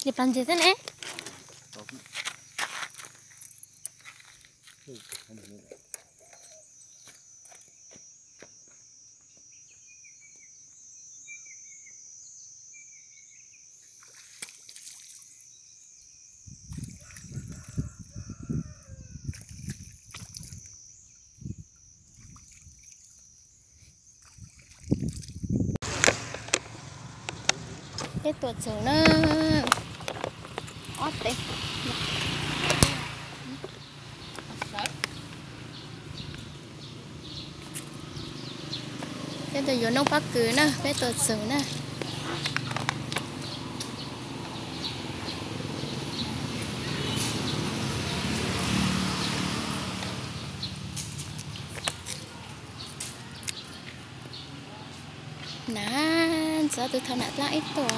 Li pas ntses thiab ne. Peb tuaj txog na, ob teg. Peb tuaj yuav noob pob kws na, peb tuaj txog na. Na, ntxov tus thaum nam dlaab ib tuam.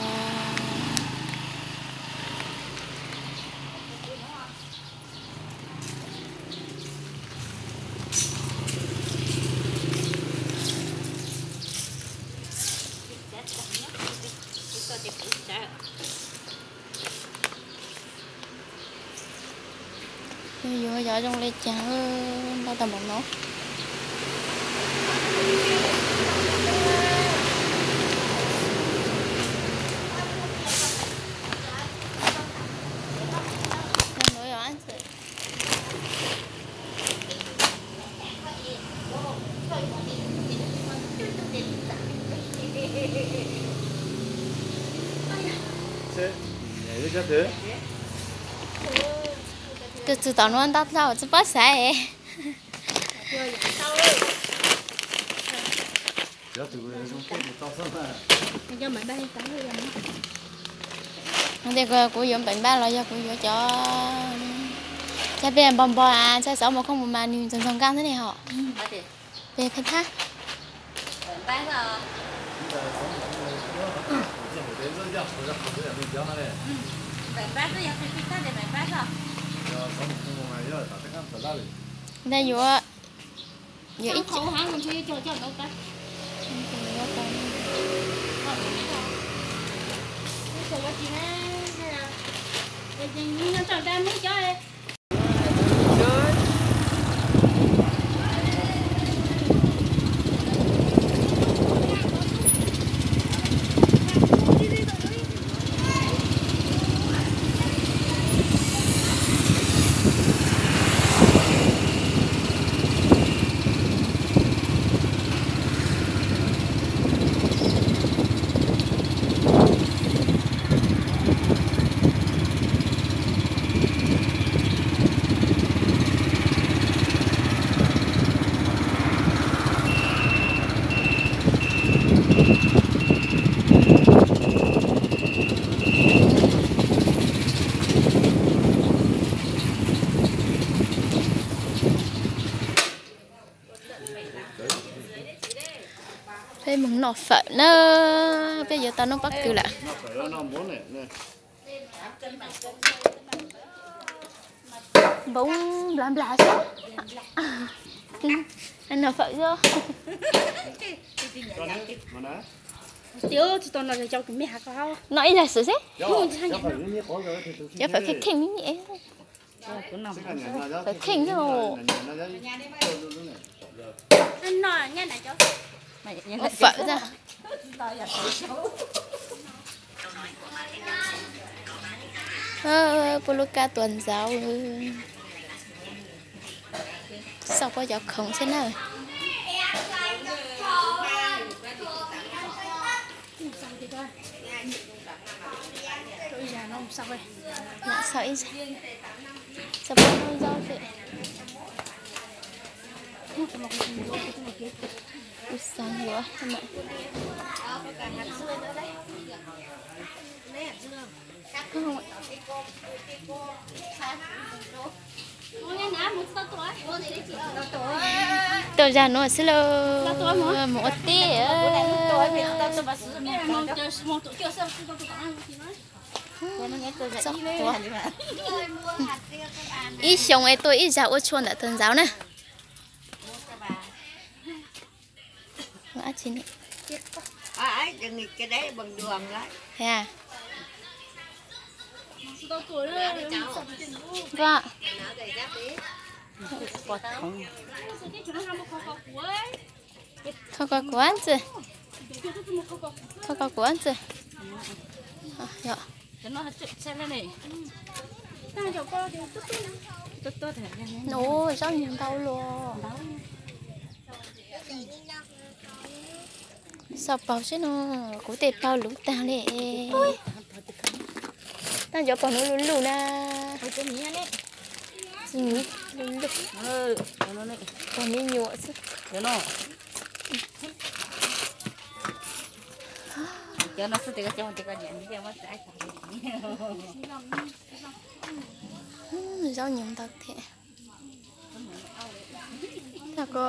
Yuav yog zoo li cas, ntau tau npaum no. Tus txug tom nuav ntau dlhau tsi paub xaiv. Kuv yuav npeem npab los yog kuv yuav cov, txhaj peb npo npo, txhaj xauv mus khooj mus mas nwg ntxoog ntxoog nkaaj xwb ne hom. Peb pheej thab. Ntawd yuav, yuav ib Peb moog noj fawm na, peb yuav tau noob pob kws lawm. Npoo nplas nplas xwb. Noj fawm xwb. Noj ib zag xwb xwb. Cov fawm kheej kheej, fawm kheej xwb. Ua fawm xwb. Puab lub kab tua ntxauv, xauj puab cov khoom xwb na. Xauj ib zag, xauj puab lub ntxauv xwb. Kuv xav yuav. Tau zag nuav xwb lauj, mus ua teb. Ib xyoo es tuaj ib zag ua tshua ntawm tau ntxauv na. Dab tsi ne? Hais, Koj, kho koj kuv ntxwg, kho koj kuv ntxwg. Yog. Ub, zaub nyuag ntau luaj. Xav paug seb no, kuv tej paug luv tag li. Tab cov paug no luj luj na. Tsis miv luj luj. Paug me nyuam xwb. Zaub nyuag ntau thiab. Tag ko,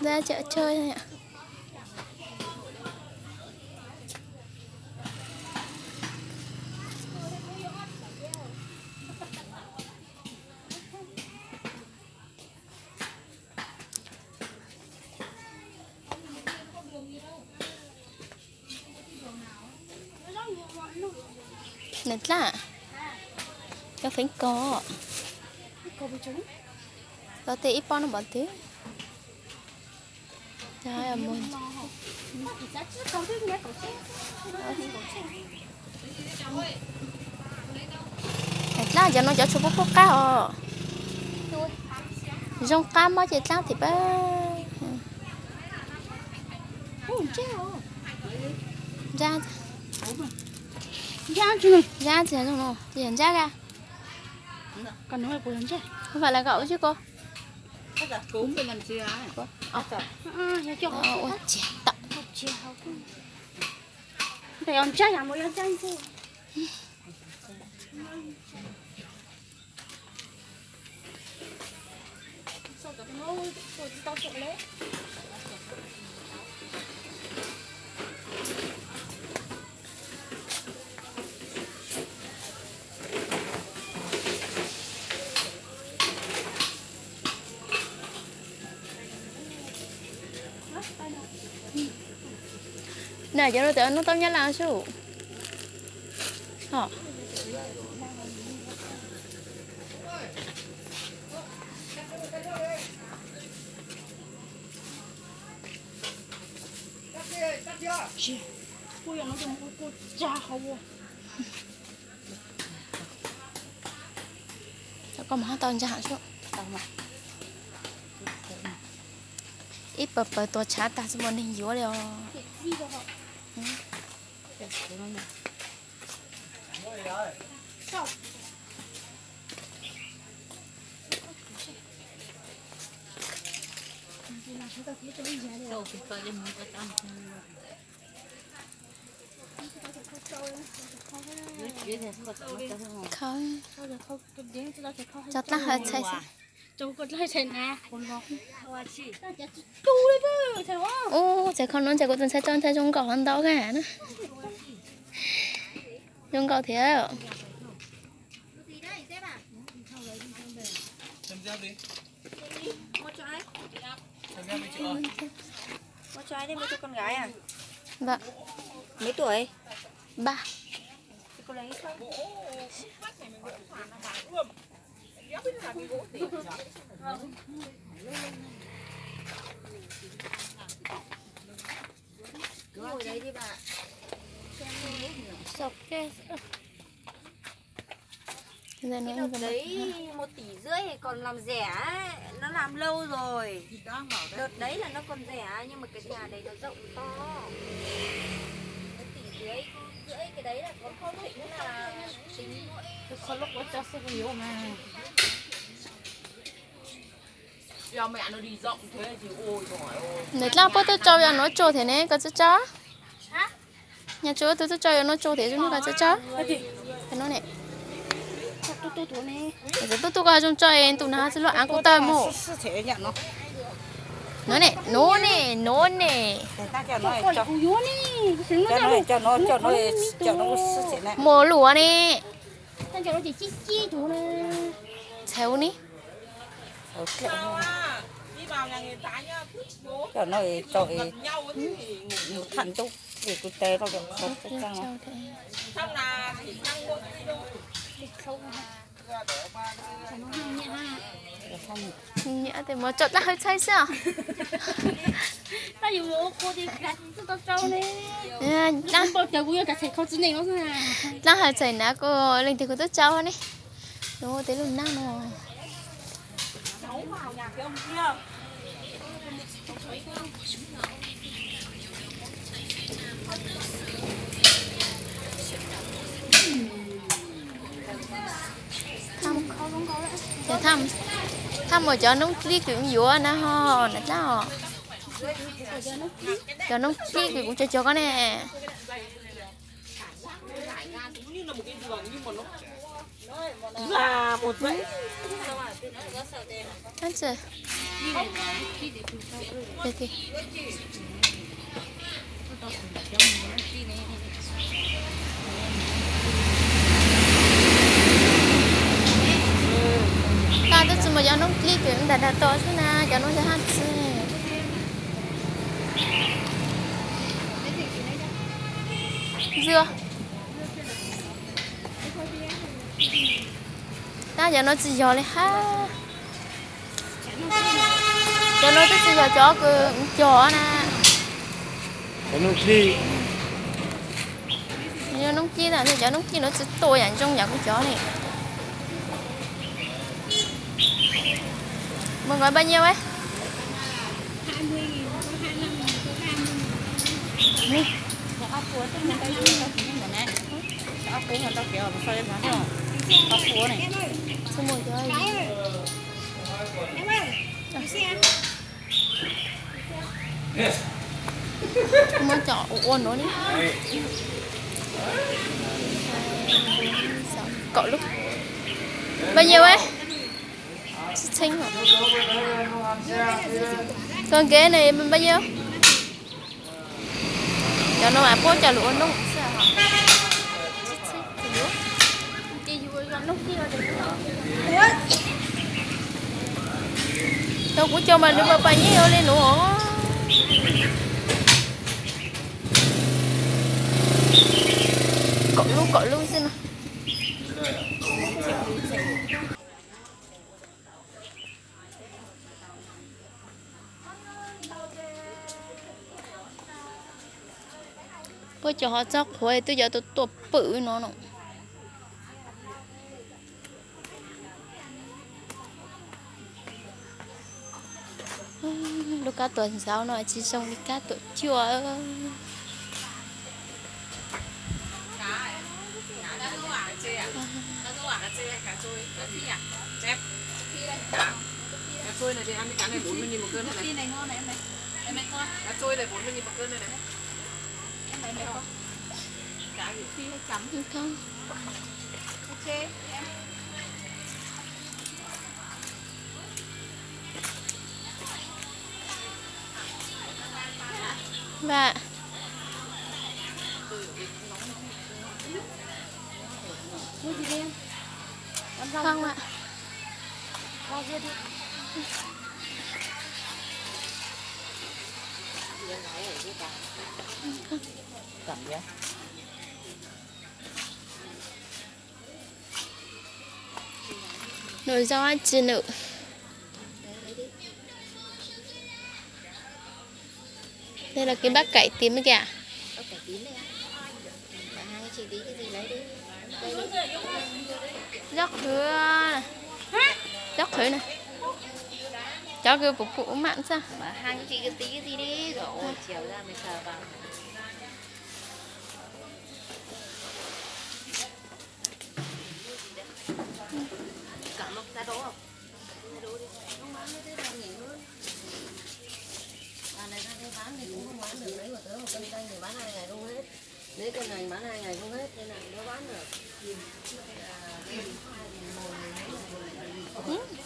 ntawm tsawg. Niam dlaab, cov feeb kos, tau tej ib pob no npaum twg. Niam dlaab, cov no cov tshuav pub pub qab os. Zoo qab mob ces dlaab tim pab. Ntsab, ntsab tsis zoo no, ces yog ntsab ka. Kuv fam las kom ua tsis ko. Ua ciav tawm. Na, cov no txawm noj tau nyab laj sub. Koj mus hab tau ntsa sub. Ib pawg pawg tua tshav tag tsis muaj neeg yuav li os. Khawb, tso dlaab hawv txhais xwb. Ub, txhais khawb no ntxhais kuv tus ntxhais tso ntxhais zoo nkauj hov ntau kag na. Zoo nkauj thiab. Vâng. Mấy tuổi? Ba. Ngồi đấy đi bà. Sọc cái. Cái đợt đấy một tỷ rưỡi còn làm rẻ ấy, nó làm lâu rồi. Đợt đấy là nó còn rẻ nhưng mà cái nhà đấy nó rộng to. Một tỷ rưỡi, rưỡi cái đấy là có không, là tính mỗi. Nws dlaab puab tuaj tso yog nuav tsuag thiab ne, koj txawj tso. Nyaj tsuag tub tuaj tso yog nuav tsuag thiab zoo ne, koj txawj tso. Tub tub koj zoo tso es tus nag txwj luaj aav kuv tawg mus. Nuav ne, nuav ne, nuav ne. Muaj luaj ne. Txhais ua ne. Cov no es tau es mus tham ntuj es kuv tes rau cov txog txog. Nyiam tes mus tso dlaab hawv txhaib xwb os. Dlaab hawv txhaib na kuj leej twg kuj tub tsaub ne. Nws ua tej lub nab no. Thaj mus cov noob dlib kws yuav na ho na dlaab os. Cov noob dlib kws kuv tso cog koj ne. Paj twb tsi mus cov noob dlib kws nram nram tod xwb na, cov noob yog haj txwv. Ntxwg, tab cov no tsis yog li hab. Cov no twb tsis yog cov kws cog na. Cov noob dlib, cov noob dlib no tsis tua yam zoo yam kuv cov li. Mus nqaij npaj nyiaj ua. Muab cov ua ua nuav li. Kaum lub. Npaj nyiaj ua? Txheeb. Koj nkev ne npaj nyiaj? Cov no mas puab coj lug ua noob xwb. Tau kuv cog mas nws pas pas nyeb ua li nuav. Kaum lub kaum lub xwb no. Puab cov ho txhob qhuav, twb cov tuaj pwm no no. Lub kab tuam ntxauv no tsis zoo li kab tuam cuaj. Vam. Khob vam. Nws zoo dab tsi nws? Tej los kev npab kaim tim me kiag. Zaub qhwv, zaub qhwv na. Cov kws pum pum mam xwb.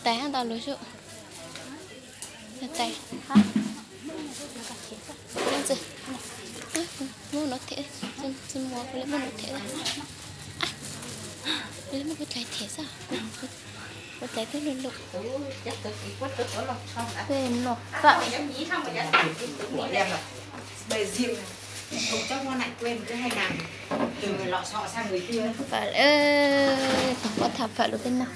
Tais hab ntau lug sub. Tais hab. Muab nuav them, muab nuav them, muab kuv tlais them xwb. Ua cas twb lug lug. Peb noj fawm. Fawm, tus pov tham fawm rau peb noj.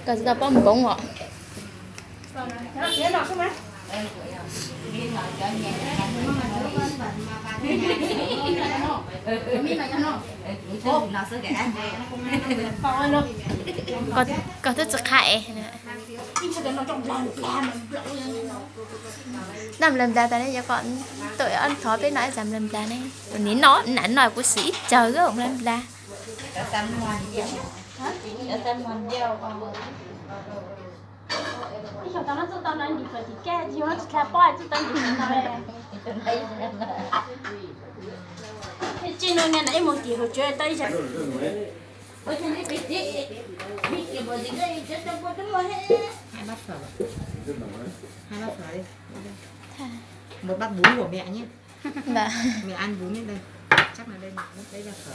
Koj tsis tau paub npoov os. Koj, koj twb tsis qha es. Noj nplawg nplawg tas ne, yog kom tuaj thov peb noj ib zag nplawg nplawg ne. Nim no nam no kuv xwm ib tsawg nplawg nplawg. Ib xyoos tau no txuj tau no ntim fawm tim kaj, tsis yog no tsis tau pob txuj tau ntim fawm no. Txij no niag na ib mus tim hauv tsev tau ib zag. Một bát bún của mẹ nhé. Mẹ ăn bún lên đây. Chắc là đây là bún, đây là phở.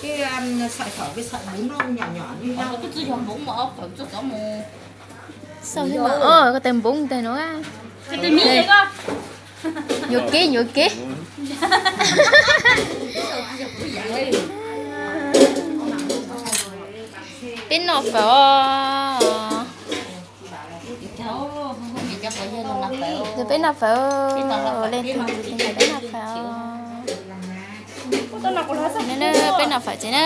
Cái um, sợi phở với sợi bún nó nhỏ nhỏ như nhau. Xaus thiab mas, koj tes npoov tes no. Yuam kev, yuam kev. Peb noj fawm os. Peb noj fawm, leej twg tsis peb noj fawm. Peb noj fawm tsev na.